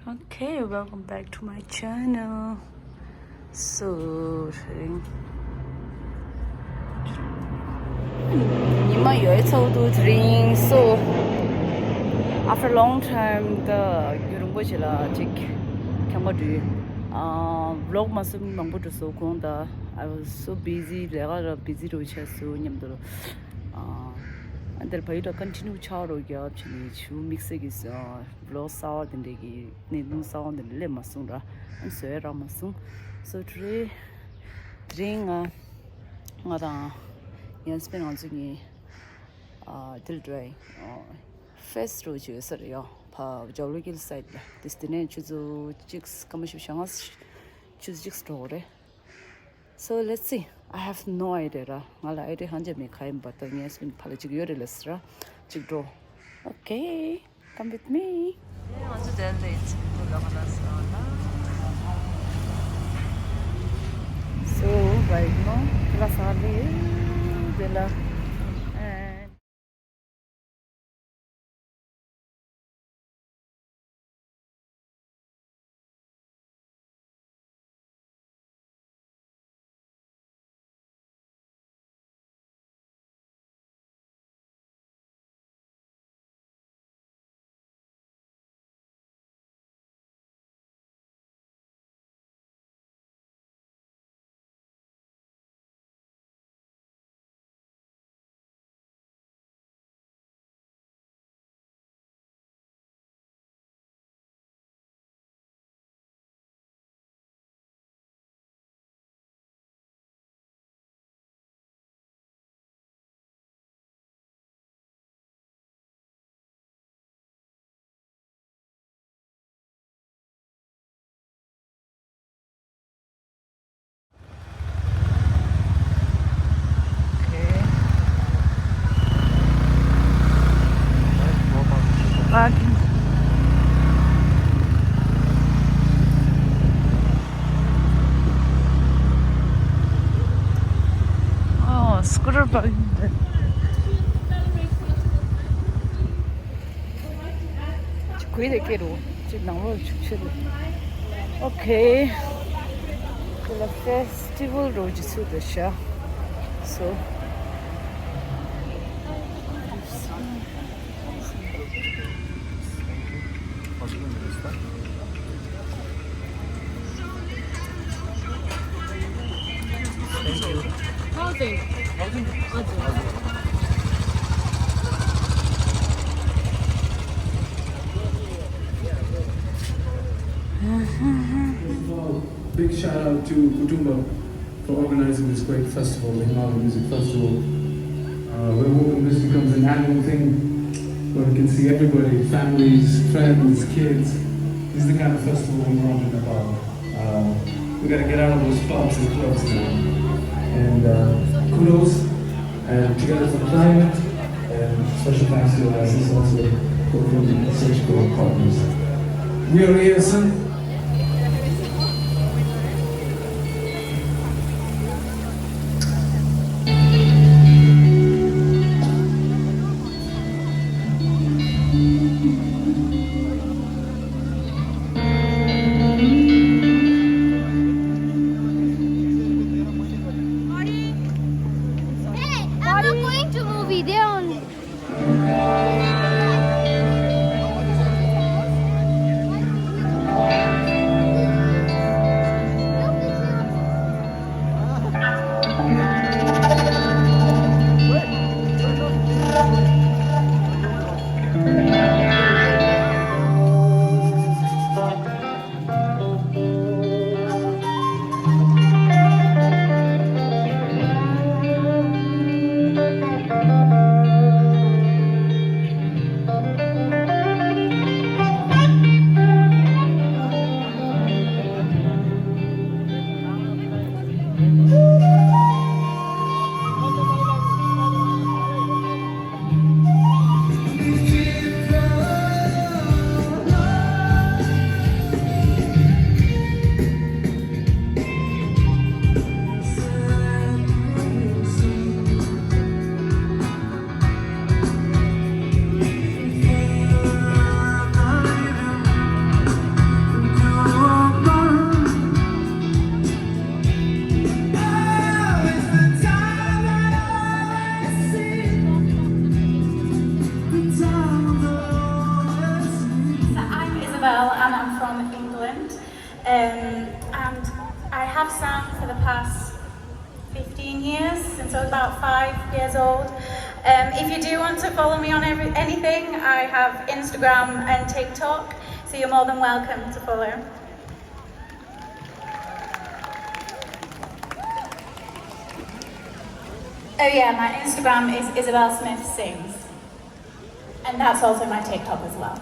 Okay, welcome back to my channel. So, drink. So, after a long time, the vlog masum mangbo so konda. I was so busy. Lega busy ro cha so nyamdo. Andar bhai continue charo gya chini chu mix is vlog saw den degi ne sound den le masung ra and so ra masung. So today drink ngada yan spend on zingi dil dry first ro ju sar yo pa jawlugil side destination chuzo chicks commercial shangas choose chicks store. So let's see. I have no idea. Ngala idea hanje me khaim but yes been palachig yore lesra chigdo. Okay, come with me. 아주 된데 So right now la sali de la parking. Oh, scooter parking. Okay, the festival road to the show. So big shout out to Kutumba for organizing this great festival, the Himalayan Music Festival. We're hoping this becomes an annual thing where we can see everybody, families, friends, kids. This is the kind of festival we want in Nepal. We gotta get out of those pubs and clubs now. And kudos, and together for the climate, and special thanks to our assistants also for the surgical partners. We are here, son. Isabel and I'm from England. And I have sung for the past 15 years, since I was about 5 years old. If you do want to follow me on anything, I have Instagram and TikTok, so you're more than welcome to follow. Oh yeah, my Instagram is Isabel Smith Sings. And that's also my TikTok as well.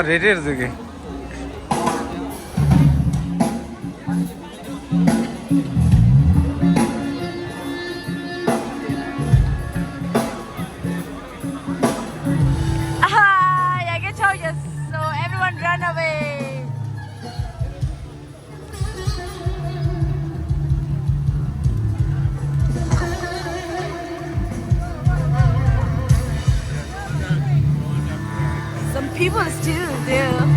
Ready देखिए I get charges, so everyone run away. Some people still there.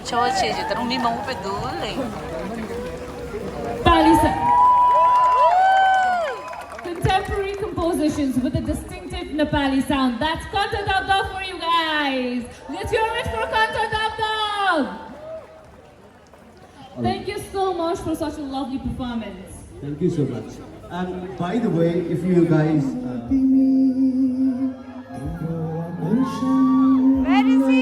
Chawache, terus ni mau pedul. Balisa. Contemporary contemporary compositions with a distinctive Nepali sound. That's Kanta Dab Dab for you guys. Let's hear it for Kanta Dab Dab. Thank you so much for such a lovely performance. Thank you so much. And by the way, if you guys... Where is he?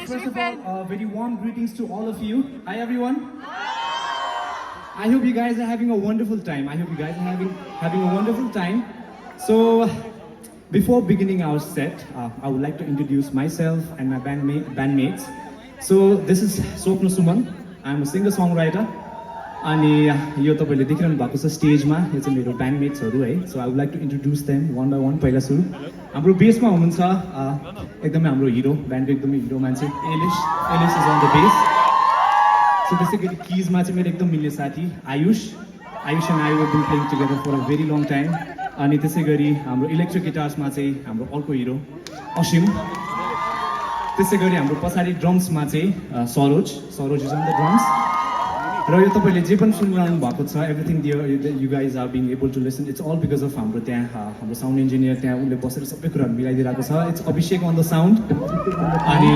First of all, very warm greetings to all of you. Hi everyone. I hope you guys are having a wonderful time. Having a wonderful time. So, before beginning our set, I would like to introduce myself and my bandmates. So, this is Swoopna Suman. I'm a singer-songwriter. अनि यो तपाईले देखिरहनु भएको छ स्टेजमा यो चाहिँ मेरो ब्यान्डमेट्सहरु है so I would like to introduce them one by one पहिला सुरु हाम्रो बेसमा हुनुहुन्छ एकदमै हाम्रो हिरो ब्यान्डको एकदमै हिरो मान्छे Alice is on the bass so त्यसैगरी किजमा चाहिँ मेरो एकदम मिल्ने साथी Ayush and I were been playing together for a very long time अनि त्यसैगरी हाम्रो इलेक्ट्रिक गिटार्समा चाहिँ हाम्रो अर्को हिरो असिम त्यसैगरी हाम्रो पछाडी ड्रम्समा चाहिँ Saroj is on the drums र यो तपाईले जे पनि सुनिरहनु भएको छ everything you guys are being able to listen it's all because of हाम्रो त्यहाँ हाम्रो साउन्ड इन्जिनियर त्यहाँ उनले बसेर सबै कुराहरू मिलाइदिरहेको छ it's Abhishek on the sound अनि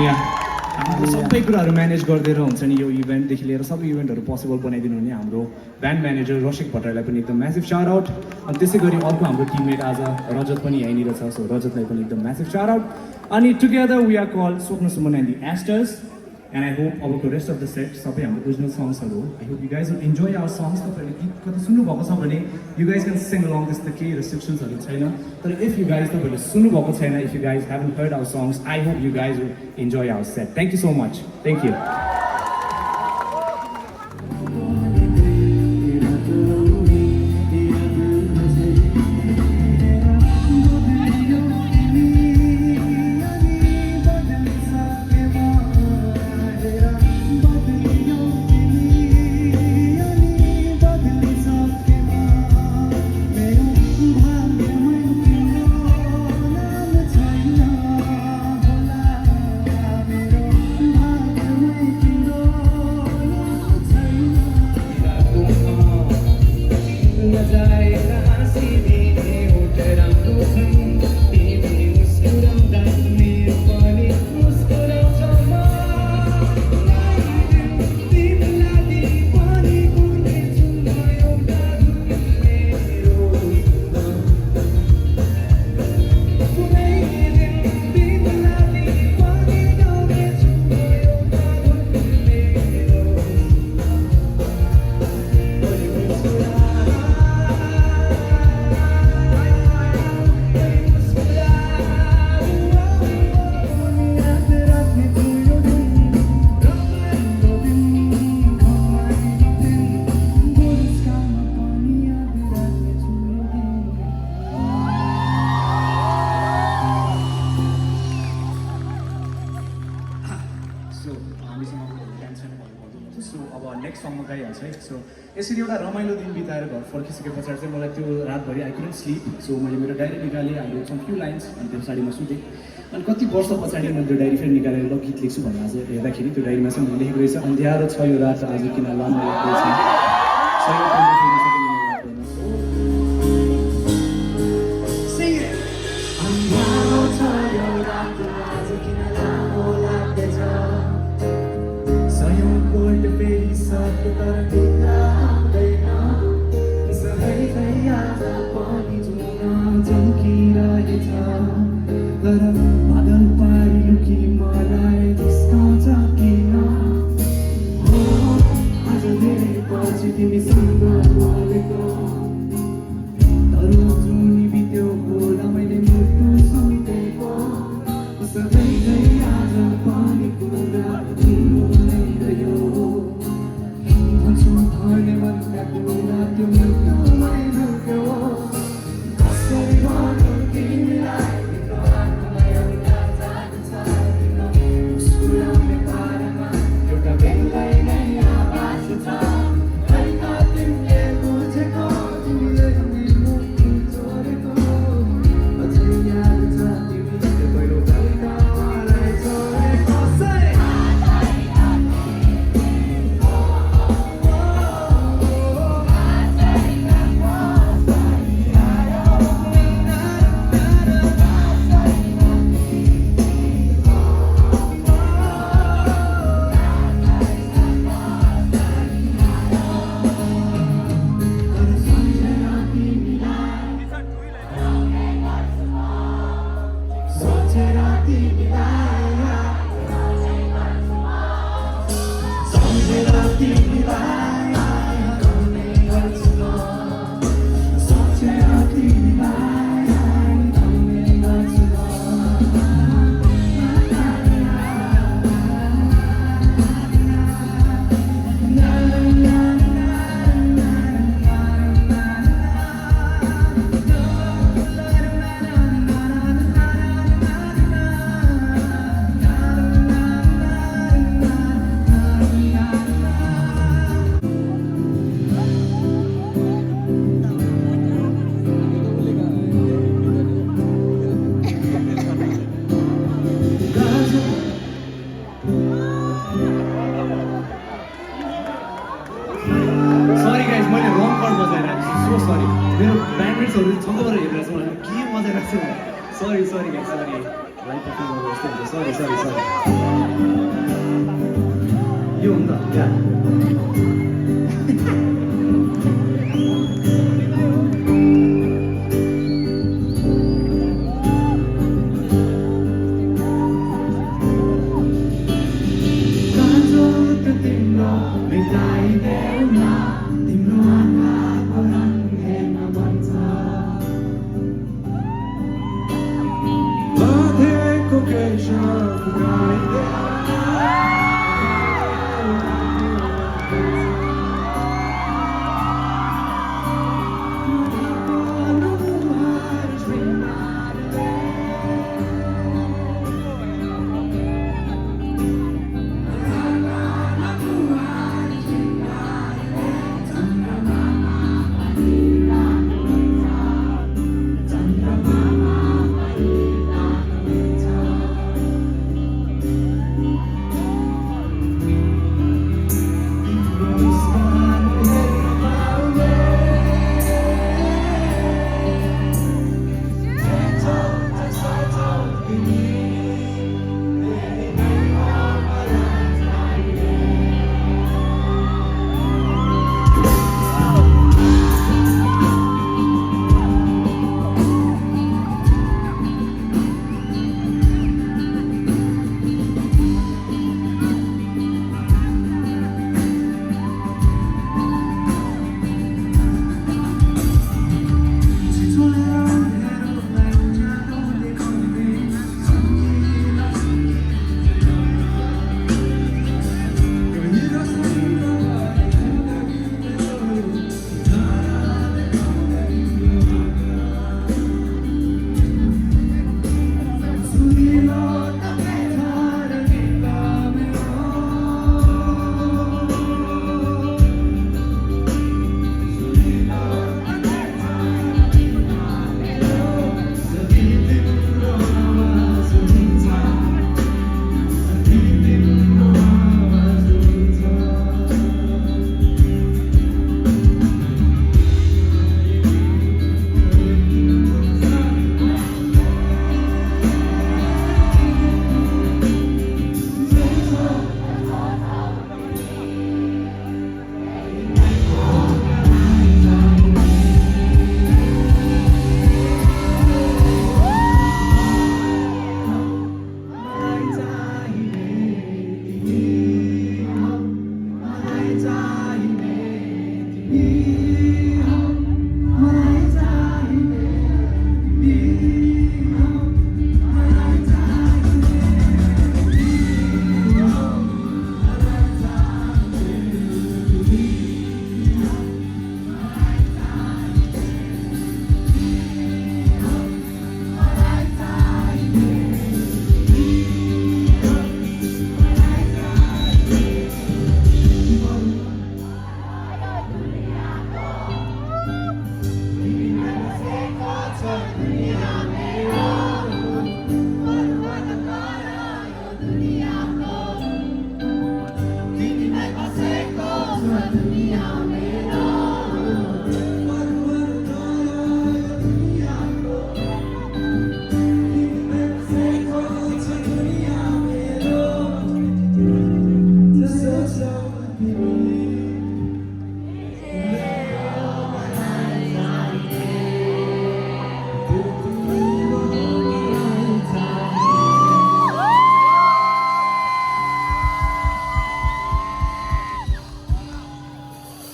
हाम्रो सबै कुराहरू म्यानेज गरिदिएर हुन्छ नि यो इभेन्टदेखि लिएर सबै इभेन्टहरू पोसिबल बनाइदिनु हुने हाम्रो ब्यान्ड म्यानेजर रसिक भट्टराईलाई पनि एकदम म्यासिभ साउट आउट अनि त्यसै गरी अर्को हाम्रो टिममेट आज रजत पनि यहीँनिर छ सो रजतलाई पनि एकदम म्यासिभ साउट आउट अनि टुगेदर वी आर कल्ड स्वप्न Suman and the asters And I hope our rest of the set, sabai हाम्रो original songs haru. I hope you guys will enjoy our songs. तपाईले गीत कति सुन्नु भएको छ भने you guys can sing along this the key restrictions haru छैन. तर if you guys तपाईले सुन्नु भएको छैन, if you guys haven't heard our songs, I hope you guys will enjoy our set. Thank you so much. Thank you. Thank you. अब next सङमा गाइहाल्छु है so यसरी एउटा रमाइलो दिन बिताएर घर फर्किसके पछाडि चाहिँ मलाई त्यो रातभरि आई कुडन्ट स्लिप सो मैले मेरो डायरी निकालेँ I wrote some few lines अनि त्यो पछाडि म सुतेँ अनि कति वर्ष पछाडि मैले त्यो डायरी फेरि निकालेर ल गीत लेख्छु भनेर आज हेर्दाखेरि त्यो डायरीमा चाहिँ मैले लेखेको रहेछ अँध्यारो छ यो रात आज किन लामो लाग्दैछ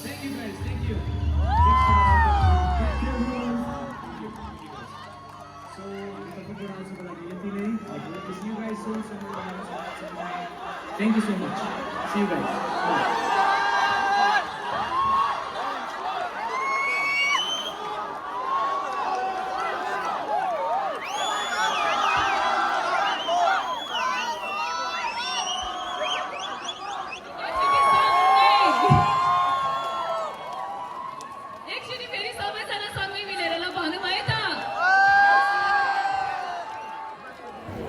Thank you guys, thank you. Big shout out. Thank you everyone. So, ipapaguraan sa palagi yung tinay. See you guys soon. Thank you so much. See you guys. Bye. Actually, फेरि सबैजना सँगै मिलेर ल भन्नुभयो त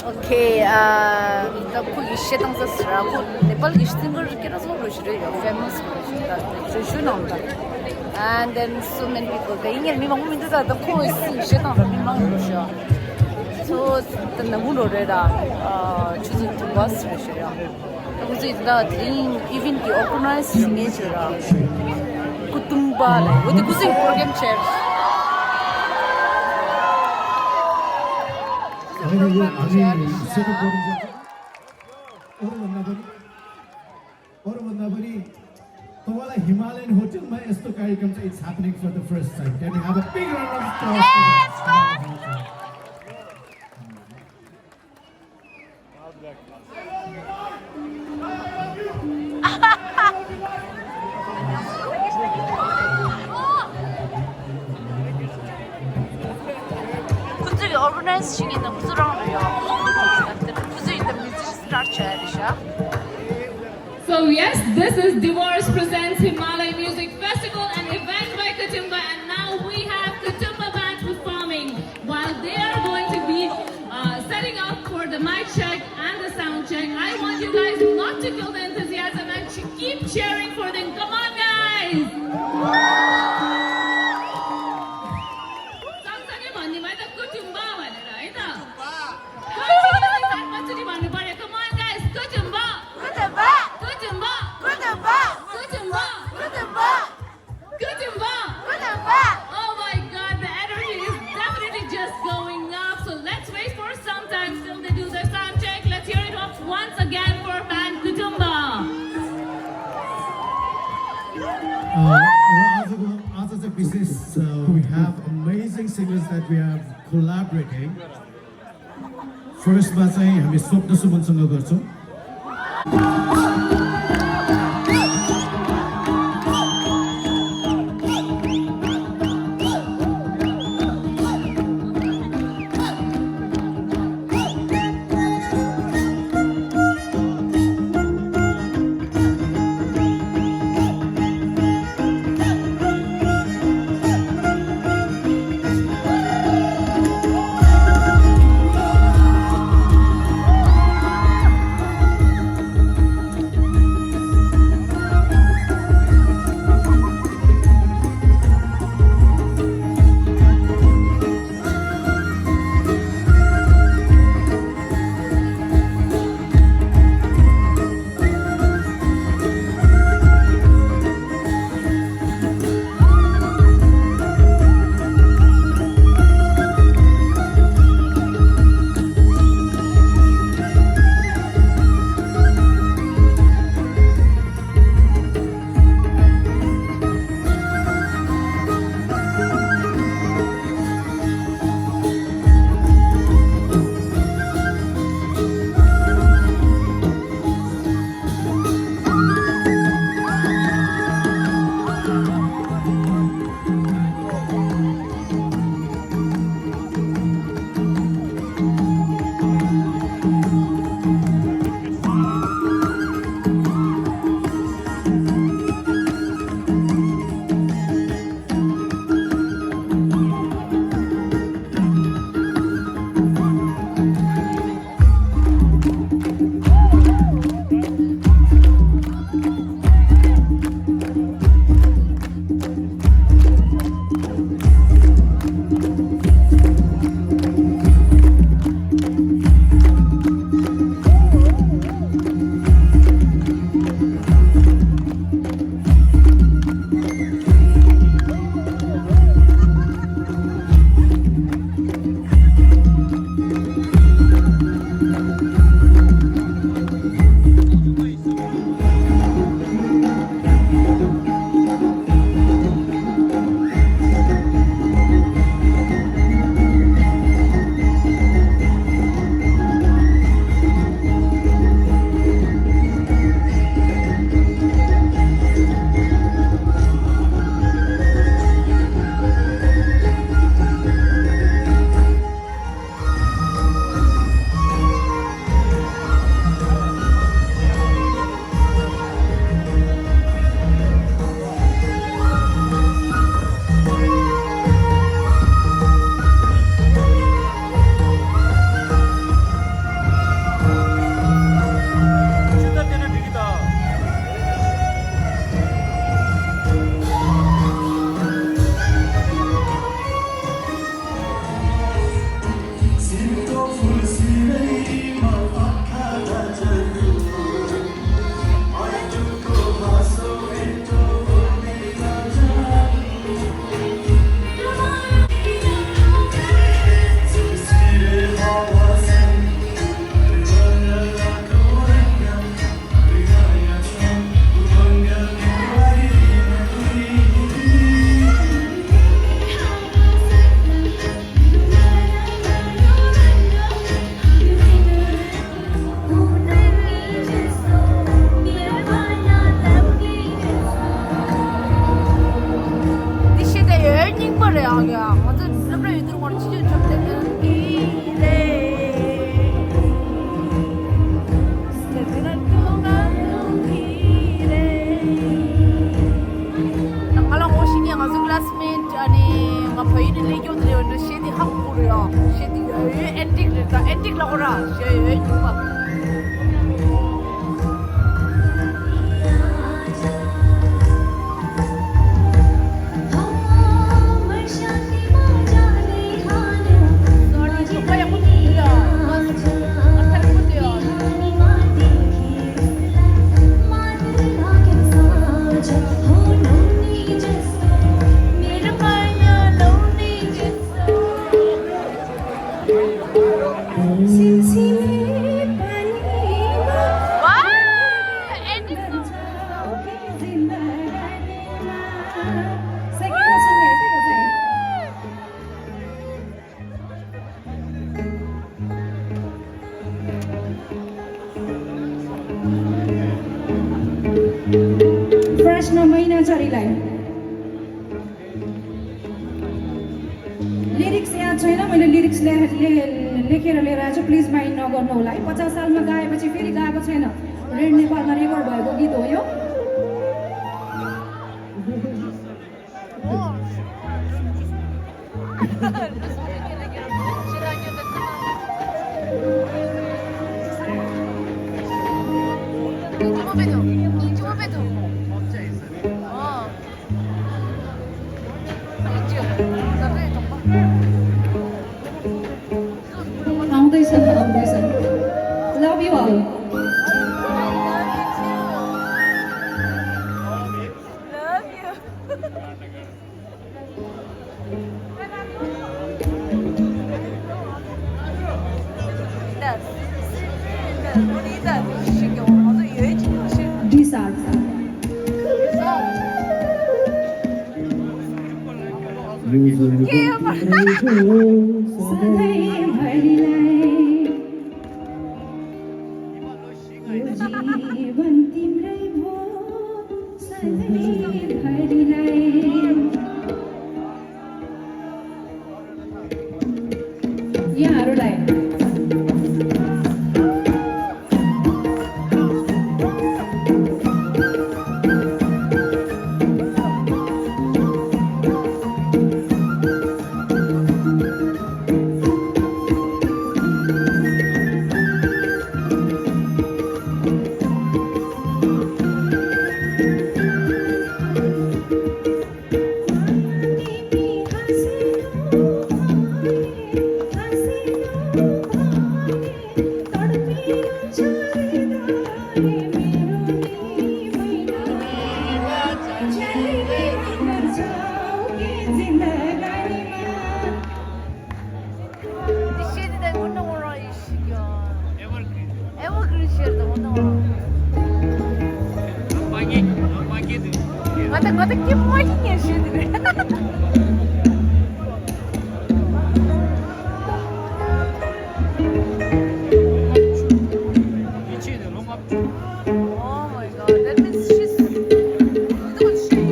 Okay, da ku işe tamsa sıra ku Nepal gittim görürken nasıl uğraşıyor famous şu nanda. And then so many people they ingel mi mang minta da ku işe tamsa mi mang uğraşıyor. So the namun orada choose to bus uğraşıyor. Bu yüzden even ki organize signature kutumba la. Bu da güzel program chair. Himalayan hotel mein isto कार्यक्रम it's happening for the first time. Can we have a big round of applause? 그쪽에 organize 중에는 구슬랑을요. 구슬인데 스트럭처야. So yes, this is Divorce Presents Himalayan Music Festival, an event by Kutumba, and now we have Kutumba band performing. While they are going to be setting up for the mic check and the sound check, I want you guys not to kill the enthusiasm and to keep cheering for them. Come on, guys! सँगसँगै भन्ने भयो त कुटुम्बा भनेर है त कसरी भन्नु पर्यो Come on, guys! Kutumba Kutumba Kutumba Kutumba Kutumba Kutumba Kutumba Kutumba Oh my god, the energy is definitely just going up. So let's wait for some time till they do their sound check. Let's hear it off once again for band Kutumba. As a business, we have amazing singers that we are collaborating. First, हामी स्वप्न सुमनसँग गर्छौँ. रे आ गया मतलब लपड़े इधर कौन चीज चलते रे nangala ko siya nga sa classmate ani ngapay ni legyo dre no siya di hakuro ya siya di etik la ora siya pa Fresh na महिना चरीलाई लिरिक्स याद छैन मैले लिरिक्स लेखेर लिएर आएको छु प्लिज माइन्ड नगर्नु होला है 50 सालमा गाएपछि फेरि गाएको छैन रेड नेपालमा रेकर्ड भएको गीत हो यो आउँदैछ लभ यु अल जीवन तिम्रै भो सधैँभरिलाई यहाँहरूलाई Mata que molinha, gente. Oh my god, that means she's doing shit.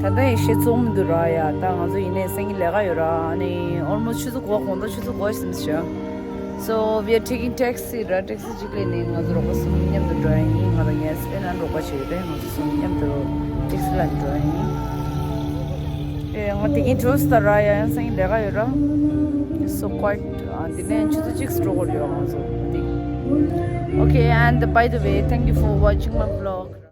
다들 시좀 들어야 당아서 이내 생일래가 요라 아니 almost 추도 거 건도 추도 거 있으면서 so we are taking taxi right taxi cleaning as roba sumnyam the driving ngara yes pen and roba chede no sumnyam the taxi la driving ngati in toast the raya 생일래가 요라 so quite dine chudo chik stroll yo so okay and by the way thank you for watching my vlog